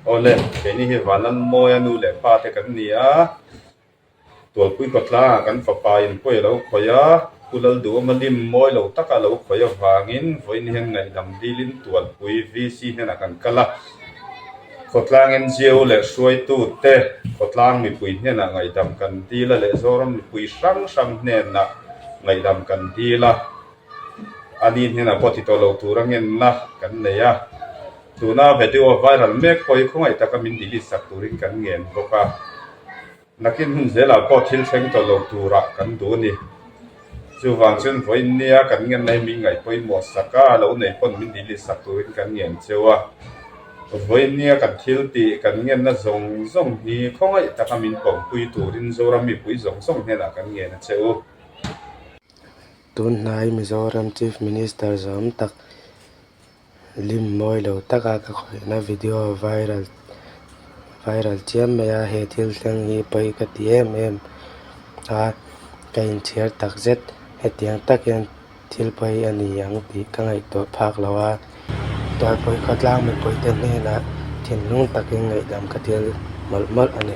Awle, keini hi Vanlalmawia nu leh pa te kan ni a, Tualpui khawtlangah kan fapa in pawi a lo khawih a, Pu Lalduhawma lim mawi lo taka a lo khawih avangin vawiin hian ngaihdam dilin Tualpui VC hnenah kan kal a, khawtlang NGO leh hruaitute khawtlang mipui hnenah ngaihdam kan dil a leh Zoram mipui hrang hrang hnenah ngaihdam kan dil a. Ani hnenah pawh ti tawh lo tura ngenna kan nei a, tuna video viral mek pawh hi khawngaih taka min delete sak turin kan ngen bawk a, nakin hun zelah pawh thil thleng tawh lo turah kan duh a ni. Chuvang chuan vawiin nia kan ngenna hi min ngaih pawimawh sak a, a lo nei pawn min delete sak turin kan ngen cheu a, vawiin nia kan thil tih kan ngenna zawng zawng hi khawngaih taka min pawmpui turin Zoram mipui zawng zawng hnenah kan ngen a che u. Tunhnai Mizoram Chief Minister zawm tak lim mawi lo taka ka khawihna video viral viral chiam mai a, he thil thleng hi pawi ka ti em em a, ka inchhiar tak zet hetiang tak hian thil pawi a ni ang tih ka ngaihtuah phak lo a, Tualpui khawtlang mipuite hnenah thinlung takin ngaihdam ka thil mawlh mawlh a ni.